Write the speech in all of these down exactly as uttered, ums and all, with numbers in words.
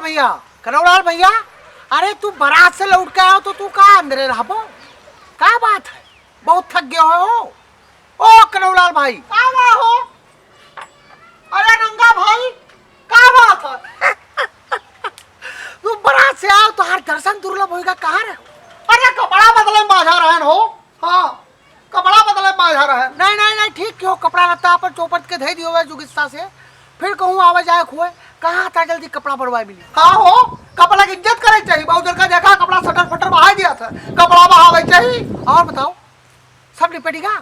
भैया, कनौलाल भैया, अरे तू बारात से लौट के आओ तो तू का अंदरे रहबो? का बात है? बहुत थक गयो हो? ओ कनौलाल भाई। का बा हो? अरे नंगा भाई, का बात है? तू बारात से आओ तो हर दर्शन दुर्लभ होइगा, कहाँ रहे? अरे कपड़ा बदले में बाझा रहन हो। हाँ, कपड़ा बदले में बाझा रहन। नहीं, नहीं, नहीं, ठीक क्यों? कपड़ा लत्ता अपन चौपट के धई दियो है जुगिस्सा से। फिर कहूँ आवे जाए हुए, कहाँ था जल्दी कपड़ा बड़वाए मिली? हाँ हो, कपड़ा की इज्जत करे चाहिए। बहुत जन का देखा कपड़ा सटर फटर बहाई दिया था, कपड़ा बहावे चाहिए। और बताओ, सब निपटिगा?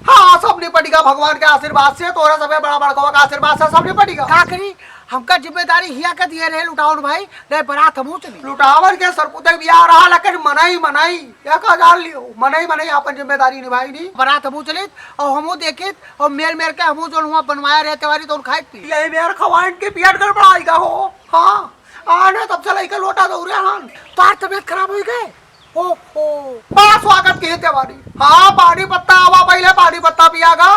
हाँ, सब निपटिगा भगवान के आशीर्वाद से, तोरा सबे बड़ा बड़कवा के आशीर्वाद से सब निपटिगा। का करी, हमका जिम्मेदारी हिया के दिए रहे लुटावन भाई, नहीं बारात हमहू चली। लुटावन के सरपुते बियाह रहा, लेकिन मनई, मनई, या का जान लियो, मनई, मनई आपन जिम्मेदारी निभाई नी। बारात हमहू चलित, और हमहू देखित, और मेर, मेर के हमहू जौन हुआ बनवाया रहे तेवारी, तौन खाइत पी। यही मेर खवाइन के पियट गड़बड़ाई का हो। हाँ, आने तब से लइके लोटा दौरे हन। तोहार तबीयत खराब होई गए? ओहो। बड़ा स्वागत किहे तेवारी। हाँ, पानी पत्ता आवा, पहिले पानी पत्ता पिया गा।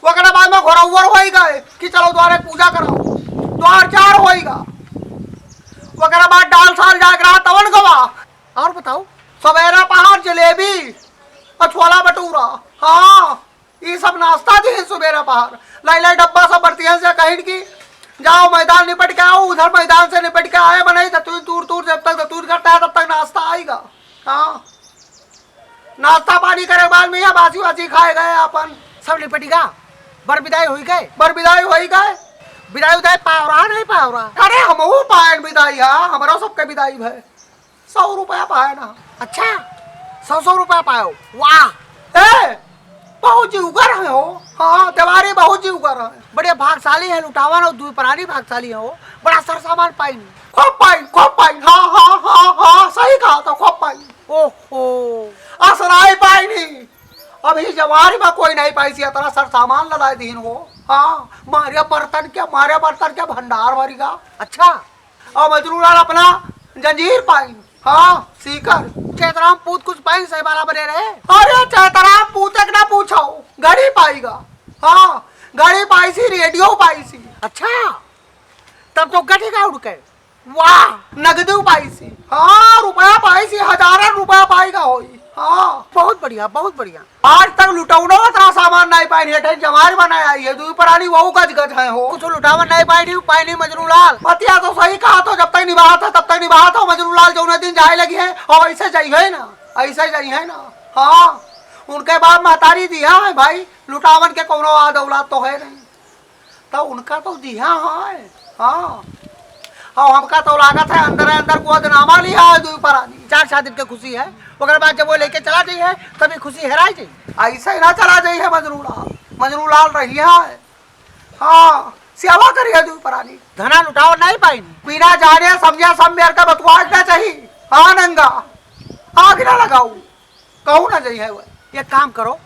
ओकरे बाद में घोरौर होई गए कि चलो द्वारे पूजा करो, द्वार चार होई गा। ओकरे बाद डाल साल जाए के रहा तवन गवा। और बताओ? सवेरा पहाड़ जलेबी और छोला भटूरा। हाँ, ई सब नाश्ता दिहिन सुबेरा पहाड़। लाई लाई डब्बा सब बरतियन से कहिन कि जाओ मैदान निपट के आओ, उधर मैदान से निपट के आए मनई, दतुई तूर तूर, जब तक दतुई कटता है तब तक नाश्ता आइगा। हाँ, नाश्ता पानी करे के बाद में यह बासी वासी खाए गए अपन। सब निपटिगा, बर बिदाई होई गए। बर बिदाई होई गए। बिदाई उदाई पावरा नहीं पावरा? अरे हमहू पायन बिदाई, हाँ, हमरो सबके बिदाई भय। सौ रुपया पाए ना। अच्छा, सौ सौ रुपया पायो? वाह। ए, बहुत जीवगर है हो। हाँ, तेवारी बहुत जीवगर है। बड़े भागशाली हैं लुटावन और दुई प्राणी भागशाली हैं हो। बड़ा सरसामान पाइन। खूब पाइन, खूब पाइन। हाँ, हाँ, हाँ, हाँ, सही कहा तो खूब पाइन। ओहो। असराई पाइनी। अभी जवारी में कोई नहीं पाइसी, इतना सरसामान लदाई दीन हो। हाँ, मारे बर्तन के, मारे बर्तन के भंडार भरिगा। अच्छा। और मजनू लाल अपना जंजीर पाइन। हाँ, सीकर। चैतराम पूत कुछ पाइन सही बाला बने रहे। अरे चैतराम पूत एक ना पूछो, घड़ी पाइगा। हाँ, घड़ी पाइसी, रेडियो पाइसी। अच्छा, तब तो गठेगा उड़ के। वाह, नगदी पाइसी। हाँ, रुपया पाइसी, हजारन रुपया पाइगा होई। हाँ। बहुत बढ़िया, बहुत बढ़िया। आज तक लुटौनो इतना सामान नहीं पाइन है, जमार बनाए आई है, दुई प्राणी वहू गज गज है हो। कुछ लुटावन नहीं पाइन, पाइन मजनू लाल। बतिया तो सही कहा तो, जब तक निभात है, तब तक निभात हो मजनू लाल, जौने दिन जाए लगी है, और ऐसे जाइए ना, ऐसे जाइए ना। हाँ, उनके बाप महतारी दिया है भाई, लुटावन के कौनो आद औलाद तो है नहीं। तो उनका तो दिहा है। हाँ। और हमका तो लागत है अंदर अंदर गोदनामा लिहा है दुई परानी। चार सात दिन के खुशी है, ओकर बाद जब वो लेके चला जाई है, तभी खुशी हेराई जाई। ऐसे ही ना चला जाई है मजनू लाल, मजनू लाल रही है। हाँ, सेवा करी है दुई परानी। धना लुटाओ नहीं पाई। बिना जाने समझे सब मेर का बतवाज ना चाहिए। हाँ नंगा, आग ना लगाऊ। कहूँ ना जइहे वह। एक काम करो,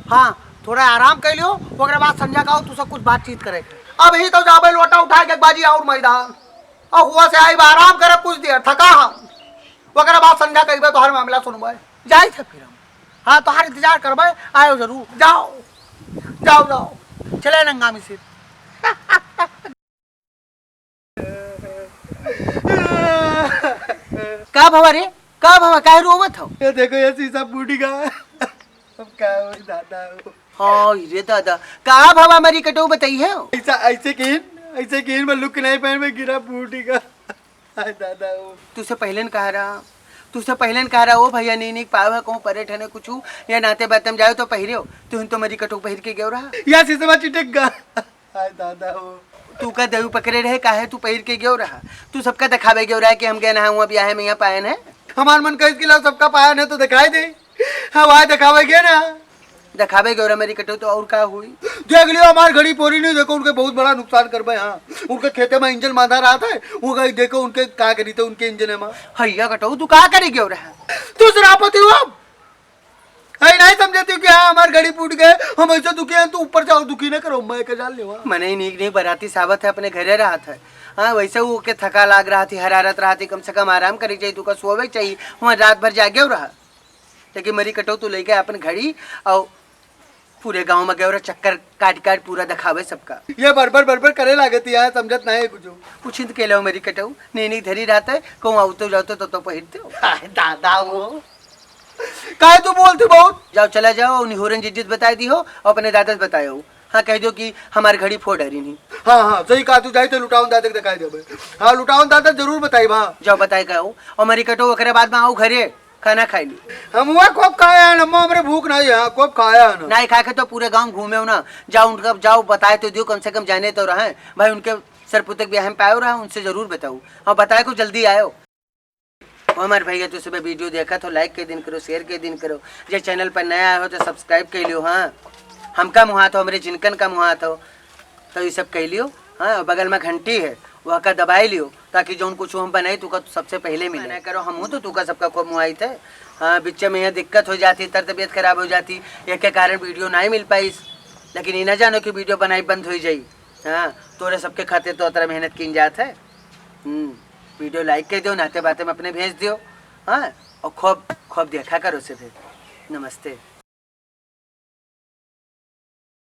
हाँ, थोड़ा आराम कर लियो, ओकरे बाद संझा का आओ, तू सब कुछ बातचीत करे के। अभी तो जाबे लोटा उठाए के बाजी और मैदान, और हुआ से आई बा आराम करे कुछ देर, थका हम। ओकरे बाद संझा कहिबे तोहर मामला सुनबे। जाई थे फिर हम। हाँ, तोहार इंतजार करबे, आयो जरूर। जाओ, जाओ, जाओ। चले नंगा मिसिर। का भवा रे, का भवा, काहे रोवत हो? ये देखो, ये शीशा फूट गया। अब का होई दादा हो? हाँ रे दादा, का भवा मरी कटो बताई है? ऐसा, ऐसे किन, ऐसे किन मैं लुक नहीं पहन में गिरा फूट गया। हाय दादा हो। तुझसे पहले न कहा रहा, तुझसे पहले न कहा रहा, ओ भैया नी नीक पाव है कहूँ परे ठने कुछ या नाते बातम जाओ तो पहिरे हो। तुहिन तो मरी कटो पहिर के गयो रहा। या शीशा चिटक गया। हाय दादा हो। तू का देऊ पकड़े रहे, काहे तू पहिर के गयो रहा? तू सबका दिखावे गयो रहा कि हम गए ना हुआ ब्याह में यहाँ पायन है। हमार मन कहिस कि लाओ सबका पायन है तो दिखाई दे। हाँ, वहाँ दिखावे गए ना। दिखावे गयो रहा मेरी कटो तो और का हुई? देख लियो हमार घड़ी पोरी नहीं, देखो उनके बहुत बड़ा नुकसान करबे। हाँ, उनके खेते में इंजन बांधा रहा था, वो गई देखो उनके का करी थे उनके इंजन में। हैया कटो, तू का करी गयो रहा? तू शराबपति हो अब? है नहीं समझती कि हाँ, हमार घड़ी फूट गए, हम ऐसे दुखी हैं, तू ऊपर जाओ, दुखी ना करो, मैं के जान लेवा। मने ही नीक नीक बराती सावत है, अपने घरे रहत है। हाँ, वैसे वो के थका लाग रहा थी, हरारत रहा थी, कम से कम आराम करे चाहिए, तू का सोवे चाहिए, वहाँ रात भर जागे रहा। लेकिन मरी कटो तू लेके अपन घड़ी और पूरे गाँव में गयो रे, चक्कर काट काट पूरा दिखावे सबका। ये बरबर बरबर करे लागत है, समझत नहीं है कुछ। कुछ इंत के लो मेरी कटऊ, नहीं नहीं धरी रहता है, कहूँ आओ तो जाओ तो, तो, तो पहिरते हो। हाय दादा हो। काहे तू बोलती बहुत? जाओ चला जाओ, उन्हीं होरन जिज्जित बताए दी हो और अपने दादा से बताए हो। हाँ कह दो कि हमारी घड़ी फोड़ रही नहीं। हाँ हाँ सही कहा तू, जाई तो लुटावन दादा के दिखाई देबे। हाँ लुटावन दादा जरूर बताई भा। जाओ बताए का हो, और मेरी कटऊ ओकरे बाद में आओ घरे। खाना खाई ली। हम हुआ खूब खाया है, हम हमरे भूख नहीं है, खूब खाया है ना। नहीं खाए के तो पूरे गांव घूमे हो ना, जाओ उनका जाओ बताए तो दियो, कम से कम जाने तो रहे भाई, उनके सरपुते के बियाह में पायो रहा, उनसे जरूर बताओ। हाँ बताए को जल्दी आयो। ओ हमारे भैया तू सब वीडियो देखत हो, लाइक के दिन करो, शेयर के दिन करो, जे चैनल पर नया आए हो तो सब्सक्राइब कर लियो। हाँ हमका मुहात हो, हमरे जिनकन का मुहात हो, तो ये सब कह लियो। हाँ बगल में घंटी है, वह का दबाई लियो ताकि जौन कुछ हम बनाई तुका सबसे पहले मिले। ना करो हम तो तुका सबका खूब मुआई थे। हाँ बिच्चे में यहाँ दिक्कत हो जाती, तर तबीयत खराब हो जाती, एक के कारण वीडियो नहीं मिल पाई। लेकिन ये ना जानो कि वीडियो बनाई बंद हो जाई। हाँ तोरे सबके खातिर तो उतना मेहनत कीन जात है। हम्म, वीडियो लाइक कर दियो, नाते बाते में अपने भेज दियो। हाँ और खूब खूब देखा करो से फिर। नमस्ते।